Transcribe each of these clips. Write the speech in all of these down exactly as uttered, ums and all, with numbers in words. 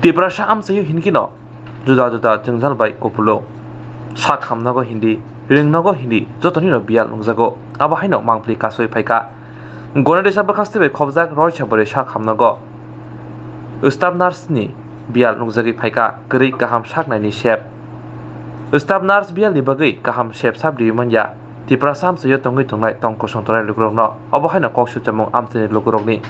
Tiprasa amchaio hinkhe no juda juda jwngjal bai kuphulung. Sak hamnogo hindi, ringnogo hindi, jotonino biyal nukjago. Abo haino mangpili kasui phaikha. Gonadisa bwkhasti bai khobjak Roisabari sak hamnogo staff nurse ni biyal nukjagwi phaikha, kwrwi kaham sak naini sep. Staff nurse biyalni bagwi kaham sep sap riwi manya. Tiprasa amchaio tongwi tongnai tong kosong tongnai lukurokno obo haino kok sujamung amchaini lukurokni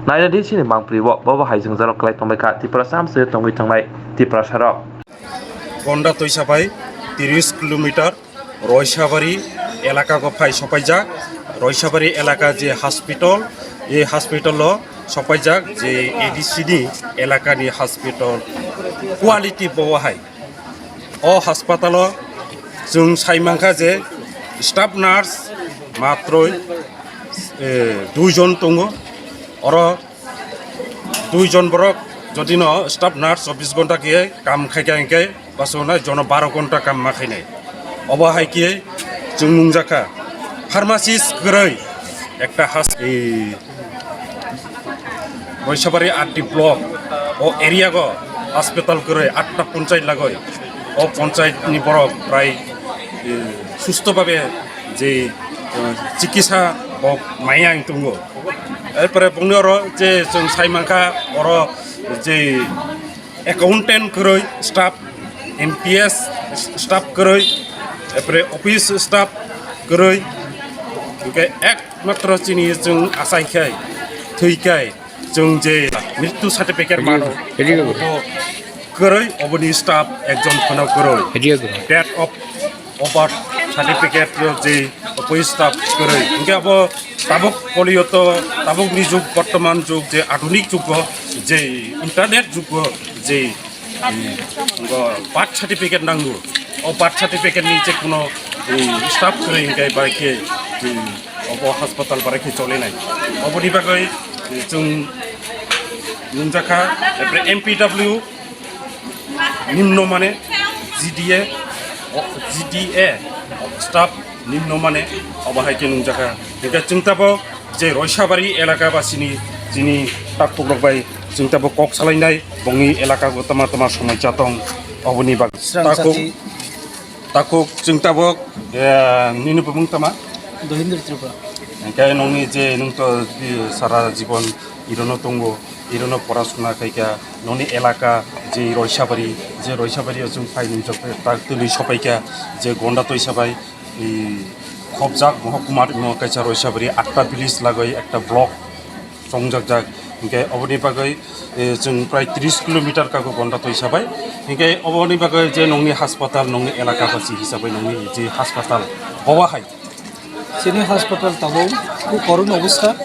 naina di chini mangpili o bobo hai jwngjalo kwlai tongbaikha. Tiprasa amchaio tongwi tongnai Tiprasarok. Gonda Toisa bai tiris kilometer Roisabari elaka go phai sopaijak. Roisabari elaka je hospital, e hospital o sopaijak je A D C ni elaka ni hospital quality bo hai. O hospital o chwng sai mankha je staff nurse matroi, eh, dui jon tongo. Oro dui jon borok jodi no staff nurse chobbish ghonta khe kam khai kha hinkhe bwswk nai jono baro ghonta kam ma khainai. Obo hai khe chwng nungjakha pharmacist kwrwi ekta has-, ei Roisabari R D block o area go hospital kwrwi atta ponchayat lagoi. O ponchayat ni borok prai, eh, susto babe je, eh, chikisa bo maya wng tongo. Erpore bongni oro je chwng sai mankha oro je accountant kwrwi staff, M P S staff kwrwi, erpore office staff kwrwi, hinkhe ekmatro chini chwng achai khai, thwi khai, chwng je mrityu certificate mano, Very good. Obo kwrwi, oboni staff ekjon phano kwrwi. Very good. Date of o birth certificate rok je office staff kwrwi. Hinkhe abo tabuk polio to, tabuk ni jug, bortoman jug je adhunik jugo, je internet jugo, je, mm, go birth certificate nango. O birth certificate ni je kuno, mm, staff kwrwi hinkhe bai khe, mm, obo hospital bai khe cholinai. Oboni bagwi, mm, chwng nungjakha, epre M P W, nimno mane G D A, o, G D A staff nimno mane obo hai khe nungjakha. Hinkhe chwng tabuk je Roisabari elaka basini chini takhuk rok bai chwng tabuk kok salainai bongni elaka o tama tama somosya tong oboni bagwi. Srang Takhuk, sati. Takhuk chwng tabuk, eh, nini bumung tama? Dohindra Tripura. Hinkhe nongni je nung to, eh, sara jibon irono tongo, irono porasuna khaikha, noni elaka je Roisabari, je Roisabari o chwng phai nung jok tak twi sopaikha, je Gonda Toisa bai, i, khobjak Mohokumar imo kaisa Roisabari atta village lagoi ekta block chongjak jak, hinkhe oboni bagwi, e, chwng prai tris kilometer kago Gonda Toisa bai, hinkhe oboni bagwi je nongni hospital, nongni elaka basi hisabai nongni je hospital, bowa hai. Chini hospital tabuk khub korun obostha.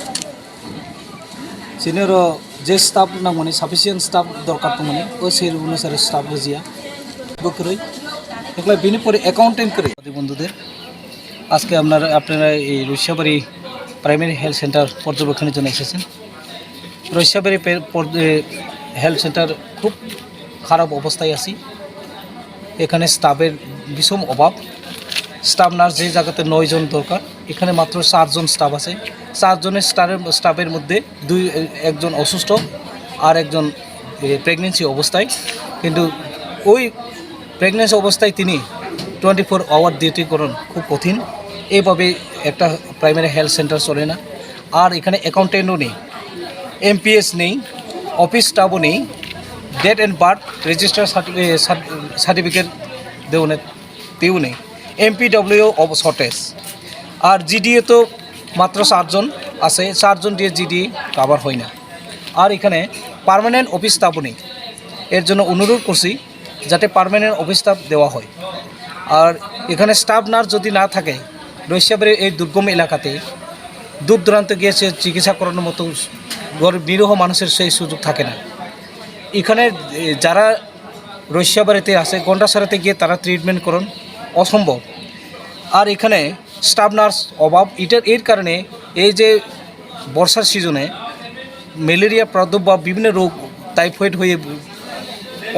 Chini oro je staff nangmani, sufficient staff dorkar tongmani, o se onusare staff rwjaya. Bo kwrwi. Ekla bini pore accountant kwrwi. বন্ধুদের, আজকে আপনারা, আপনারা এই Raishyabari primary health centre পর্যবেক্ষণের জন্য এসেছেন। রৈশাবাড়ি পে-, পর-, এ, health centre খুব খারাপ অবস্থায় আছি। এখানে স্টাফের ভীষণ অভাব। স্টাফ নার্স যে জায়গাতে নয় জন দরকার, এখানে মাত্র চারজন স্টাফ আছে। চারজনের স্টারের, স্টাফের মধ্যে দুই, একজন অসুস্থ আর একজন, এ, প্রেগন্যান্সি অবস্থায়। কিন্তু ওই প্রেগন্যান্সি অবস্থায় তিনি টোয়েন্টি ফোর আওয়ার ডিউটি করেন, খুব কঠিন। এইভাবে একটা প্রাইমারি হেলথ সেন্টার চলে না। আর এখানে অ্যাকাউন্টেন্টও নেই, এমপিএস নেই, অফিস স্টাফও নেই, date and birth register certificate দেওয়ার তেও নেই, এমপিডব্লিউ অব শর্টেজ। আর জিডিএ তো মাত্র চারজন আছে, চারজন দিয়ে জিডিএ কভার হয় না। আর এখানে পার্মানেন্ট অফিস স্টাফও নেই। এর জন্য অনুরোধ করছি যাতে পার্মানেন্ট অফিস স্টাফ দেওয়া হয়। আর এখানে স্টাফ নার্স যদি না থাকে, রৈশাবাড়ির এই দুর্গম এলাকাতে দূর দূরান্ত গিয়ে সে চিকিৎসা করানোর মতো গরিব নিরীহ মানুষের সেই সুযোগ থাকে না। এখানে, এ, যারা রৈশাবাড়িতে আছে, গন্ডাছড়াতে গিয়ে তারা ট্রিটমেন্ট করেন, অসম্ভব। আর এখানে স্টাফ নার্স অভাব, এটার, এর কারণে এই যে বর্ষার সিজনে ম্যালেরিয়া প্রাদুর্ভাব, বিভিন্ন রোগ, টাইফয়েড হয়ে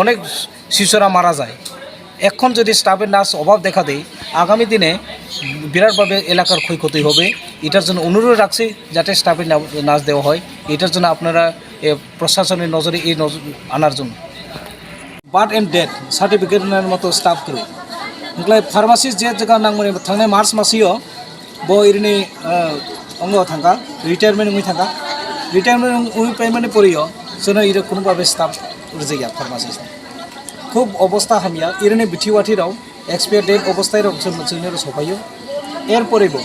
অনেক শিশুরা মারা যায়। এখন যদি স্টাফের নার্স অভাব দেখা দেয়, আগামী দিনে বিরাটভাবে এলাকার ক্ষয়ক্ষতি হবে। এটার জন্য অনুরোধ রাখছি যাতে স্টাফের না-, নার্স দেওয়া হয়। এটার জন্য আপনারা, এ, প্রশাসনের নজরে এই নজর আনার জন্য। Birth and death certificate rwnani moto staff kwrwi. Hwnkhlai pharmacist je jaga nangmani thangnai March masio bo irini, ah, ongo thangkha, retirement wngwi thangkha. Retirement wngwi paimani porio chwngno iro kunubabe staff rwjakya pharmacist. Khub obostha hamya, irini bithi wathi rok expire date obosthai rok chwng, chwngno sophaio. Erpore bo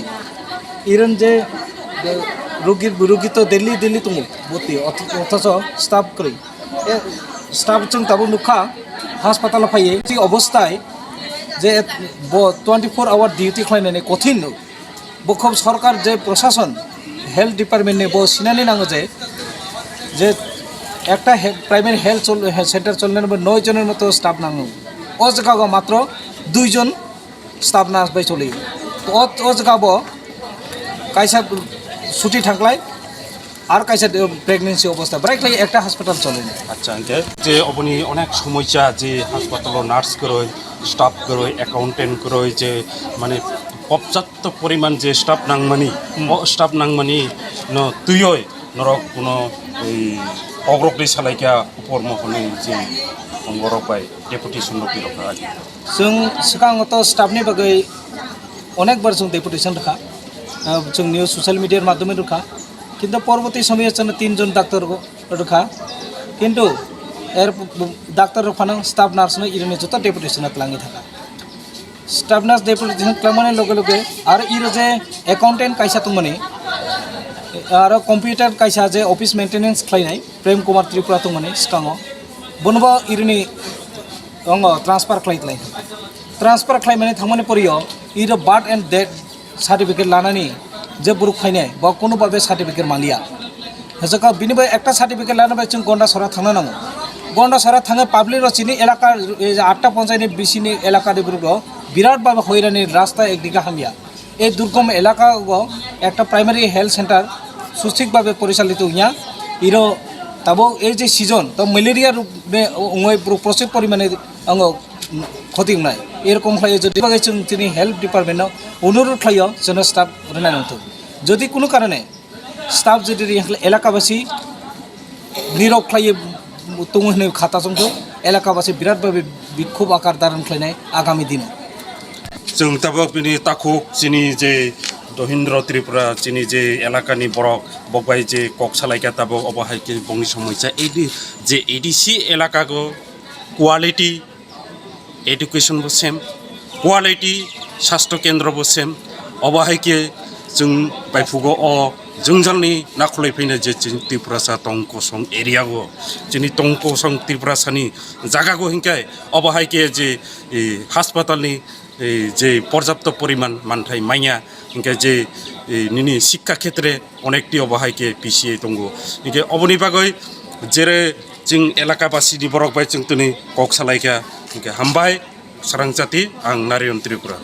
iron je, je rugi, rugi to Delhi, Delhi tongo boti, oth-, othocho staff kwrwi. E, staff chwng tabuk nukha, hospital o phaiwi. Chi obosthai je bo twenty four hour duty khlainani kothin no. Bo khub sorkar je prosason, health department ni bo sinani nango je, je ekta he-, primary health chol-, he-, center cholnani bo noi jonor moto staff nango. O jaga o matro dui jon staff nurse bai choli. O, o jaga bo kaisa suti thangklai, ar kaisa pregnancy obostha, bwrai khlai ekta hospital choli. Acha, hingke je oboni onek somoisa, je hospital o nurse kwrwi, staff kwrwi, accountant kwrwi, je mane popjak to poriman je staff nangmani, hmm, o staff nangmani no twiwi norok kuno ei kokrokni salaikha upor mohorni je ongorok bai deputation rok birok kha. Chwng swkango to staff ni bagwi onek bar chwng deputation rwkha. Ah, chwng news social media ni madhyome rwkha. Kintu porborti somoyo chwngno tin jon doctor rwkha. Kintu er doctor rok phano staff nurse no irini joto deputation o twlangwi thangkha. Staff nurse deputation twlangmani loge loge aro iro je accountant kaisa tongmani, aro computer kaisa je office maintenance khlainai Prem Kumar Tripura tongmani swkango, bonobo irini ongo transfer khlai tlai. Transfer khlaimani thangmani porio iro birth and death certificate lanani je borok phainai, bo kunubabe certificate manliya. Hwsakha bini bai ekta certificate lana bai chwng Gondasora thangna nango. Gondasora thangwi public rok chini elaka, ei je atta ponchayat ni bisini elaka ni borok rok birat bhabe hoirani rasta ekdike hamya. Ei durgom elaka o ekta primary health center susthik bhabe porichalito wngya. Iro tabuk ei je season to malaria rok be wngwi borok prochur porimane ango khoti wngnai. Erokom khlai jodi bagwi chwng chini health department no onurod khlaio, chwngno staff rwnai nangthok. Jodi kunu karone staff jodi ri hwnkhe elakabasi nirok khlaiwi tongo hwnwi khata chongthok, elakabasi birat bhabe bikhub akar dharon khlainai agami dino. Chwng tabuk bini takhuk chini je Dohindra Tripura, chini je elakani borok, bokbai je kok salaikha tabuk, obo hai khe bongni somoisa A D, je A D C elaka go quality education bo same, quality sastho kendro bo same. Obo hai khe chwng baiphugo o jwngjalni nakhwlai phaina je chini Tiprasa tong kosong area o, chini tong kosong Tiprasani jaga go hinkhe obo hai khe je, e, hospital ni, e, je porjapto poriman manthai manya, hinkhe je, e, nini sikka khetre onekti obo hai khe P C A tongo. Hinkhe oboni bagwi jere chwng elakabasini borok bai chwng tini kok salaikha. Hinkhe hambai, Sarang Chati, ang Narayan Tripura.